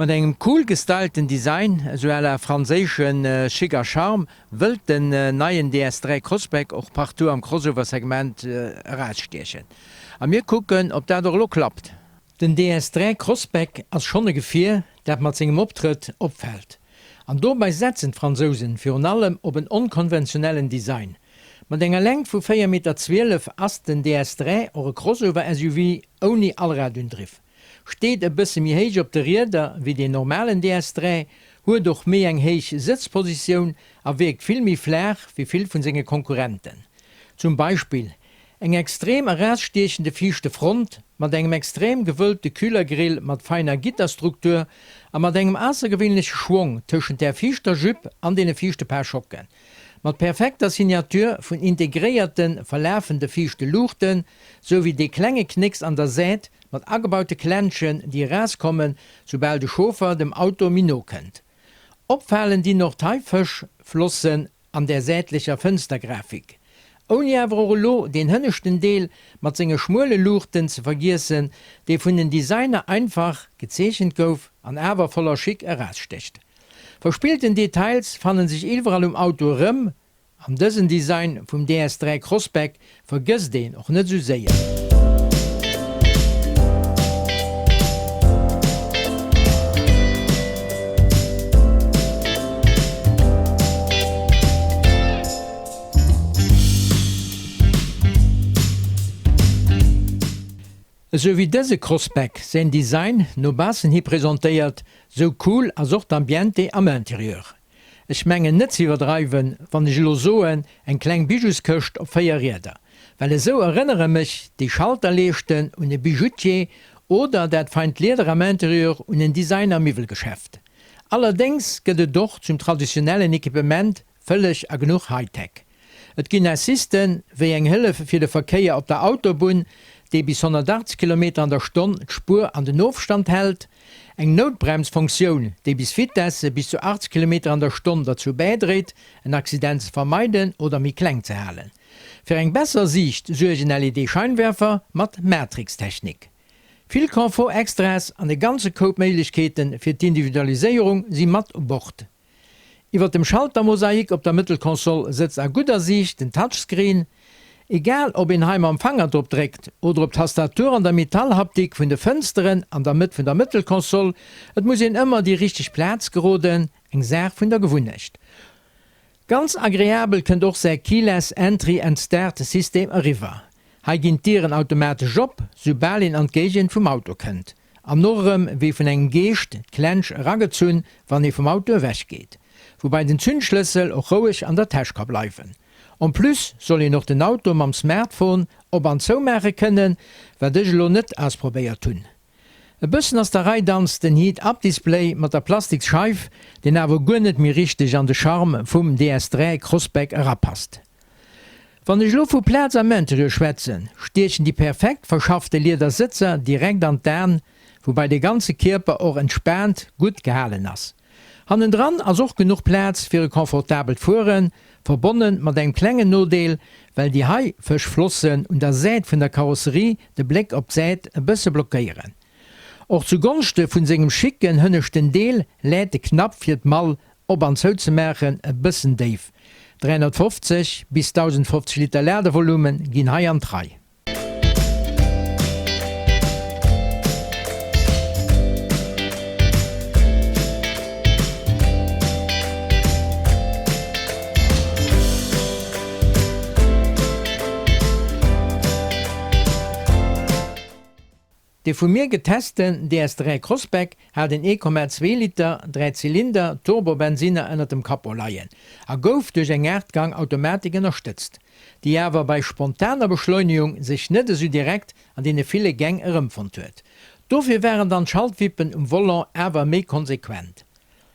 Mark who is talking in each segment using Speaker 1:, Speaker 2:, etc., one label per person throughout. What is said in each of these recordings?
Speaker 1: Mat engem cool gestylten Design, esou à la franséische Chic a Charme, wëllt den neien DS3 Crossback och partout am Crossover-Segment erausstiechen. A mir kucken, ob dat och elo klappt. Den DS3 Crossback ass schonn e Gefier, dat mat sengem Optrëtt opfält. An dobäi setzen d'Fransousen virun allem op en onkonventionellen Design. Mat enger Längt vu 4 Meter 12 ass den DS3 och e Crossover-SUV ouni Allradundriff. Steet e bësse méi héich op de Rieder wéi deen normalen DS3, huet och méi eng héich Sëtzpositioun a wierkt vill méi flaach wéi vill vun senge Konkurrenten. Zum Beispill eng extrem erausstiechende viischte Front mat engem extrem gewölbte Kühlergrill mat feiner Gitterstruktur a mat engem aussergewéinleche Schwong tëschent där viischter Jupe an deene viischte Paar Schocken. Mat perfekter Signature vun integréierte verlafende viischte Luuchten, sou wéi dee klenge Knécks an der Säit mat agebaute Klenschen, déi erauskommen, soubal de Chauffer dem Auto méi no kënnt. Opfalen dinn och d'Haifëschflossen an där säitlecher Fënstergrafik. Ouni awer och elo deen hënneschten Deel mat senge schmuele Luuchten ze vergiessen, dee vun den Designer einfach gezeechent gouf an awer voller Chic erausstécht. Verspillten Details fannen sech iwwerall um Auto erëm, an dësen Design vum DS3 Crossback vergësst een och net esou séier. Esou wéi dëse Crossback säin Design no baussen hi presentéiert, sou cool ass och d'Ambiente am Interieur. Ech mengen net ze iwwerdreiwen, wann ech elo soen, eng kleng Bijouskëscht op 4 Rieder, well esou erënnere mech déi Schalterleeschten un e Bijoutier oder dat feint Lieder am Interieur un en Designer-Miwwelgeschäft. Allerdéngs gëtt et och zum traditionellen Equipement Vëlleg a genuch Hightech. Et ginn Assisten, wéi eng Hëllef fir de Verkéier op der Autobunn, déi bis 180 Kilometer an der Stonn d'Spuer an den Ofstand hält, eng Noutbremsfunktioun, déi bis Vitesse bis zu 80 Kilometer an der Stonn derzou bäidréit, en Accident ze vermeiden oder méi kleng ze halen. Fir eng besser Siicht suergen LED-Scheinwerfer mat Matrix-Technik. Vill Confort-Extras an e ganze Koup Méiglechkeete fir d'Individualiséierung si mat u Bord. Iwwer dem Schaltermosaik op der Mëttelkonsol sëtzt a gudder Siicht den Touchscreen. Egal ob een hei mam Fanger drop dréckt oder op d'Tastatur an der Metallhaptik vun de Fënsteren an der Mëtt vun der Mëttelkonsol, et muss een ëmmer déi richteg Plaz geroden, eng Saach vun der Gewunnecht. Ganz agreabel kënnt och säi Keyless Entry and Start System eriwwer. Hei ginn d'Dieren automatesch op, soubal een an d'Géigend vum Auto kënnt. An och erëm wéi vun engem Geescht d'Klensch eragezunn, wann ee vum Auto ewech geet. Woubäi den Zündschlëssel och roueg an der Täsch ka bleiwen. En plus soll een och den Auto mam Smartphone op an zou maache kënnen, wat ech elo net ausprobéiert hunn. E bëssen ass der Rei danz den Heat-Up-Display mat der plastiks Scheif, deen awer guer net méi richteg an de Charme vum DS3 Crossback erapasst. Wann ech elo vu Plaz am Interieur schwätzen, stiechen déi perfekt verschaffte lieder Sëtzer direkt an d'Aen, woubäi de ganze Kierper och entspaant gutt gehalen ass. Hannendran ass och genuch Plaz fir e confortabelt Fueren, verbonne mat engem klengen Nodeel, well déi Haifëschflossen un der Säit vun der Karosserie de Bléck op d'Säit e bësse blockéieren. Och zu Gonschte vun sengem schicken hënneschten Deel läit de Knapp fir d'Mall op an zou ze maachen e bëssen déif. 350 bis 1050 Liter Ladevolume ginn hei an d'Rei. Dee vu mir getesten DS3 Crossback hat en 1,2 Liter Dräizylinder Turbobensinner ënnert dem Capot leien a gouf duerch eng 8 Gang Automatik ënnerstëtzt, déi awer bei spontaner Beschleunegung sech net esou direkt an deene ville Gäng erëmfonnt huet. Dofir waren dann d'Schaltwippen um Volant awer méi konsequent.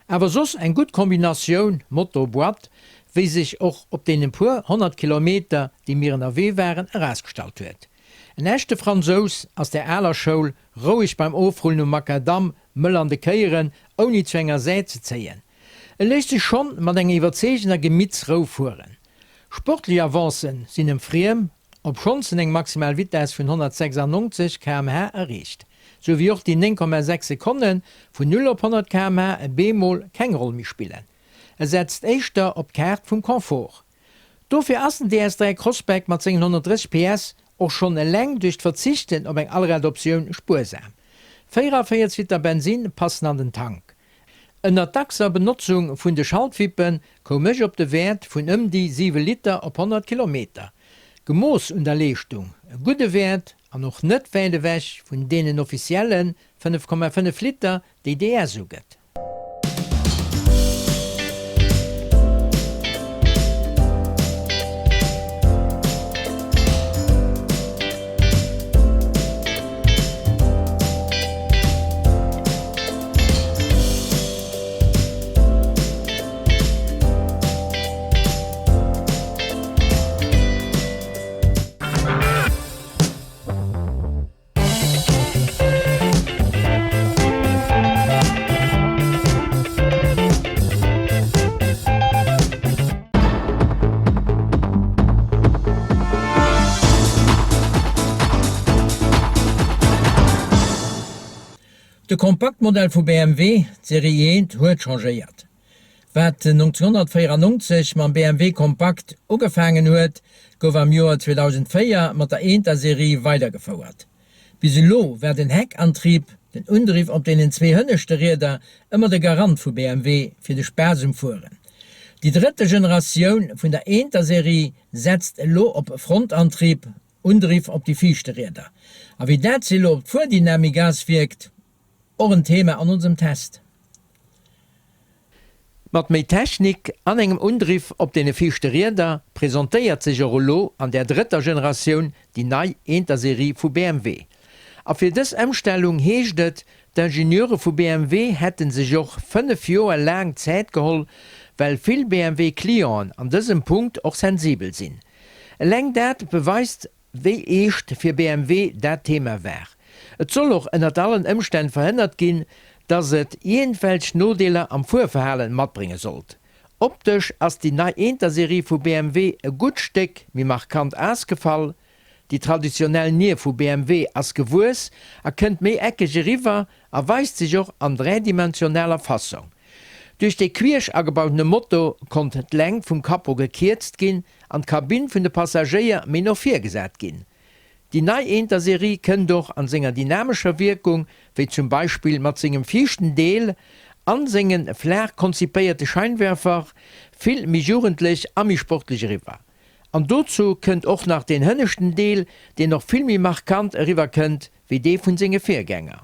Speaker 1: Awer soss eng gutt Kombinatioun Motor-Boîte, wéi sech och op deenen puer 100 Kilometer, déi mir ënnerwee waren, erausgestallt huet. En echte Fransous ass der aler Schoul, roueg beim Ofrullen um Macadam, mëll an de Kéieren, ouni zu enger Säit ze zéien. E léisst sech schonn mat enger iwwerzeegender Gemittsrou fueren. Sportlech Avancen sinn em friem, obschonns en eng maximal Vitess vun 196 km/h erreecht. Sou wéi och déi 9,6 Sekonne vun 0 op 100 km/h e bemol keng Roll méi spillen. E setzt éischter op d'Kaart vum Confort. Dofir ass den DS3 Crossback mat sengen 130 PS och schonn eleng duerch d'Verzichten op eng Allradoptioun spuersam. 44 Liter Bensin passen an den Tank. Ënnert dackser Benotzung vun de Schaltwippe koum ech op de Wäert vun ëm déi 7 Liter op 100 Kilometer. Gemooss un der Leeschtung, e gudde Wäert an och net wäit ewech vun deenen offizielle 5,5 Liter, déi DS ugëtt. De Kompaktmodell vu BMW, d'Serie 1, huet changéiert. Wat 1994 mam BMW Kompakt ugefaangen huet, gouf am Joer 2004 mat der eenter Serie weidergefouert. Bis elo war den Heckantrieb, den Undriff op deenen zwee hënneschte Rieder, ëmmer de Garant vu BMW fir de Spaass um Fueren. Déi drëtte Generatioun vun der eenter Serie setzt elo op Frontantrieb, Undriff op déi viischte Rieder. A wéi dat sech elo op d'Fuerdynamik auswierkt, Och en Thema an onsem Test. Mat méi Technik an engem Undriff op deene viischte Rieder presentéiert sech och elo an der drëtter Generatioun déi nei Eenter-Serie vu BMW. A fir dës Ëmstellung heescht et, d'Ingenieure vu BMW hätte sech och 5 Joer laang Zäit geholl, well vill BMW-Clienten an dësem Punkt och sensibel sinn. Eleng dat beweist Wéi eescht fir BMW dat Thema war. Et soll och ënnert allen Ëmstänn verhënnert ginn, dass et iergendwelch Nodeeler am Fuerverhalen matbrénge sollt. Optesch ass déi nei Eenter-Serie vu BMW e gutt Stéck méi markant ausgefall. Déi traditionell Nier vu BMW ass gewuess a kënnt méi eckeg eriwwer a weist sech och an dräidimensionaler Fassong. Duerch dee quiesch agebautene Motor konnt d'Längt vum Capot gekierzt ginn an d'Kabinn vun de Passagéier méi no vir gesat ginn. Déi nei Eenter-Serie kënnt och an senger dynamescher Wierkung, wéi zum Beispill mat sengem viischten Deel an sengen flaach konzipéierte Scheinwerfer, vill méi jugendlech a méi sportlech eriwwer. An dozou kënnt och nach deen hënneschten Deel, deen och vill méi markant eriwwer kënnt wéi dee vun senge Virgänger.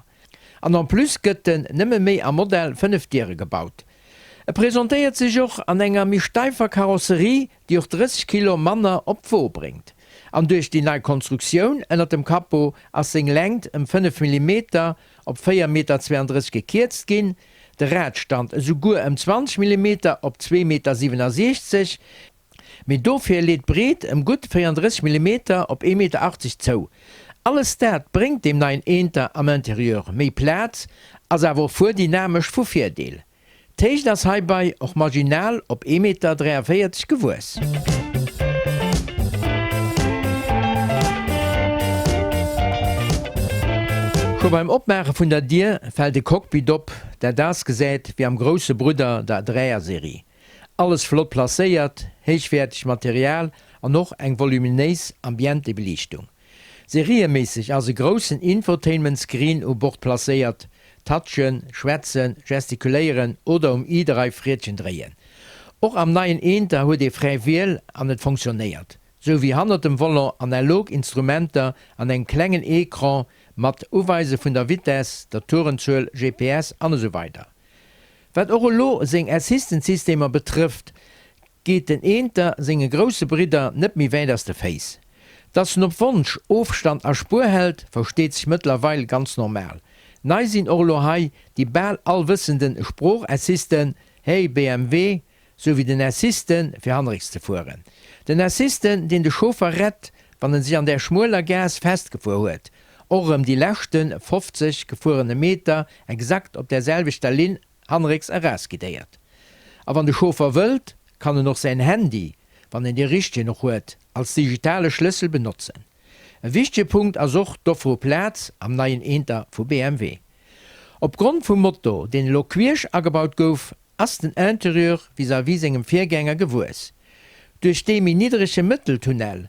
Speaker 1: An en plus gëtt en nëmme méi am Modell 5 Diere gebaut. E presentéiert sech och an enger méi steifer Karosserie, déi och 30 Kilo manner op d'Wo bréngt. An duerch déi nei Konstruktioun ënnert dem Capot ass seng Längt ëm 5 Millimeter op 4 Meter 32 gekierzt ginn, de Radstand esouguer ëm 20 Millimeter op 2 Meter 67. Mee dofir leet d'Breet ëm gutt 34 Millimeter op 1,80 Meter zou. Alles dat bréngt deem neien Eenter am Interieur méi Plaz, ass awer och fuerdynamesch vu Virdeel. D'Héicht ass heibei och marginal op 1,43 Meter gewuess. Scho beim Opmaache vun der Dier fält e Cockpit op, dat ausgesäit wéi am grousse Brudder der Dräier-Serie. Alles flott placéiert, héichwäertegt Material an och eng voluminéis Ambientebeliichtung. Serieméisseg ass e groussen Infotainment Screen u Bord placéiert, touchen, schwätzen, gestikuléieren oder um i-Drive Riedchen dréien. Och am neien Eenter huet ee fräi Wiel an et fonctionnéiert, sou wéi hannert dem Volant analog Instrumenter an engem klengen Ecran mat Uweise vun der Vitess, der Tourenzuel, GPS an esou weider. Wat och elo seng Assistant-Systemer betrëfft, geet den Eenter senge grousse Bridder net méi wäit aus de Féiss. Dass en op Wonsch Ofstand a Spuer hält, versteet sech mëttlerweil ganz normal. Nei sinn och elo hei déi bal allwëssenden Sproochassisten Hey BMW, sou wéi den Assistant fir hannerécks ze fueren. Den Assistant, deen de Chauffer rett, wann en sech an där schmueler Gaass festgefuer huet, och erëm déi leschte 50 gefuerene Meter exakt op där selwechter Linn hannerécks erausguidéiert. A wann de Chauffer wëllt, kann en och säin Handy, wann en dee richtegen och huet, als digitale Schlëssel benotzen. E wichtege Punkt ass och d'Offer u Plaz am neien Eenter vu BMW. Op Grond vum Motor, deen elo quiesch agebaut gouf, ass den Interieur vis-à-vis sengem Virgänger gewuess. Duerch dee méi niddrege Mëtteltunnel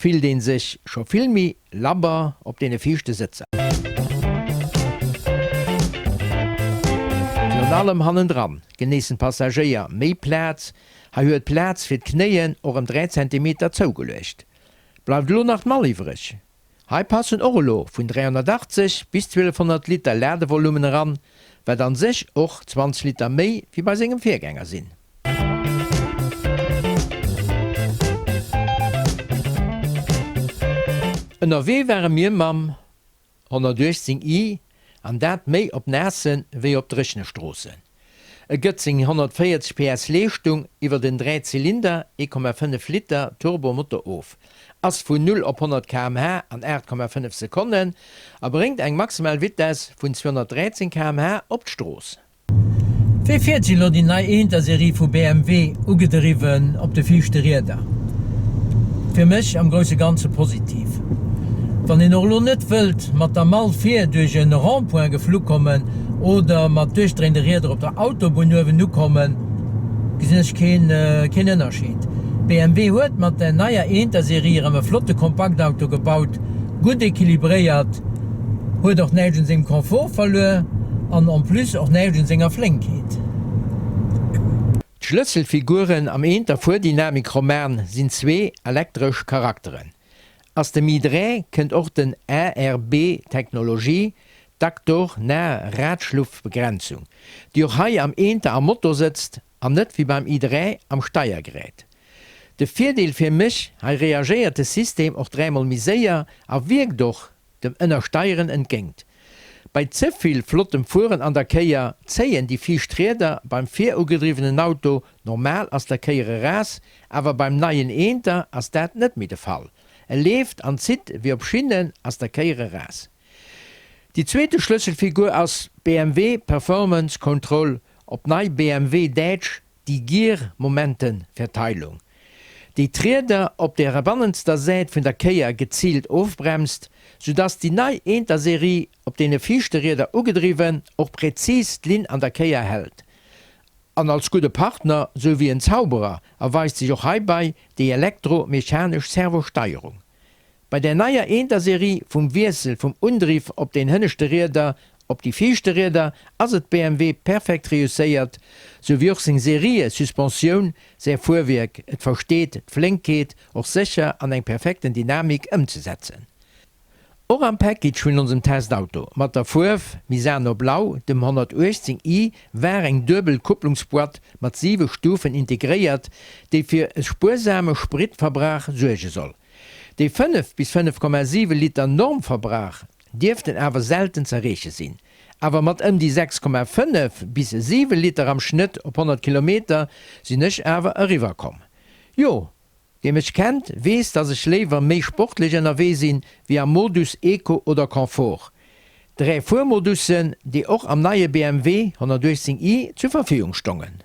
Speaker 1: fillt een sech scho vill méi labber op deene viischte Sëtzer. Virun allem hannendran genéissen d'Passagéier méi Plaz, hei huet d'Plaz fir d'Knéien och ëm 3 Zentimeter zougeluecht. Bleift elo nach d'Mall iwwreg. Hei passen och elo vun 380 bis 1200 Liter Ladevolumen eran, wat an sech och 20 Liter méi wéi bei sengem Virgänger sinn. Ënnerwee ware mir mam 118 i, an dat méi op naasse wéi op dréchene Stroossen. E gëtt seng 140 PS Leeschtung iwwer den Dräizylinder, 1,5 Liter Turbomotor of, ass vun 0 op 100 km/h an 8,5 Sekonnen a bréngt eng maximal Vitess vun 213 km/h op d'Strooss. Wéi fiert sech elo déi nei Eenter-Serie vu BMW, ugedriwwen op de viischte Rieder? Fir mech am grousse Ganze positiv. Wann een och elo net wëllt mat der Mall vir duerch e Rond-point geflu kommen oder mat duerchdréinde Rieder op der Autobunn uewen ukommen, gesinn ech keen keen Ënnerscheed. BMW huet mat der neier Eenter-Serie erëm e flotte Kompaktauto gebaut, gutt equilibréiert, huet och näischt un sengem Confort verluer an en plus och näischt un senger Flénkheet. D'Schlësselfiguren am Eenter Fuerdynamik-Roman sinn zwee elektresch Charakteren. Ass dem i3 kënnt och den ARB Technologie, d'Aktor nahe Radschluffbegrenzung, déi och hei am Eenter am Motor sëtzt an net wéi beim i3 am Steiergerät. De Virdeel fir mech, hei reagéiert de System och dräimol méi séier a wierkt och dem Ënnersteieren entgéint. Bei ze vill flottem Fueren an der Kéier zéien déi viischt Rieder beim virugedriwwenen Auto normal ass der Kéier eraus, awer beim neien Eenter ass dat net méi de Fall. E leeft an zitt wéi op Schinnen ass der Kéier eraus. Déi zweete Schlësselfigur ass BMW Performance Control, op nei BMW Däitsch déi Giermomentenverteilung, déi d'Rieder op der bannenster Säit vun der Kéier geziilt ofbremst, soudass déi nei Eenter-Serie, op deene viischte Rieder ugedriwwen, och präzis d'Linn an der Kéier hält. An als gudde Partner, sou wéi en Zauberer, erweist sech och heibei déi elektro-mechanesch Servosteierung. Bei der neier Eenter-Serie vum Wiessel vum Undriff op den hënneschte Rieder op déi viischte Rieder ass et BMW perfekt reusséiert, sou wéi och seng Serie-Suspensioun, säi Fuerwierk et versteet d'Flénkheet och sécher an eng perfekten Dynamik ëmzesetzen. Och am Package vun onsem Testauto mat der Fuerf Misano Blau, dem 118 i, war eng duebel Kupplungsboîte mat 7 Stufen integréiert, déi fir e spuersame Spritverbrauch suerge soll. Déi 5 bis 5,7 Liter Normverbrauch dierften awer selten z'erreeche sinn. Awer mat ëm déi 6,5 bis 7 Liter am Schnëtt op 100 Kilometer sinn ech awer eriwwer komm. Jo, wee mech kennt, weess dass ech léiwer méi sportlech ënnerwee sinn wéi am Modus Eco oder Confort. 3 Fuermodussen, déi och am neie BMW 118 i zur Verfügung stongen.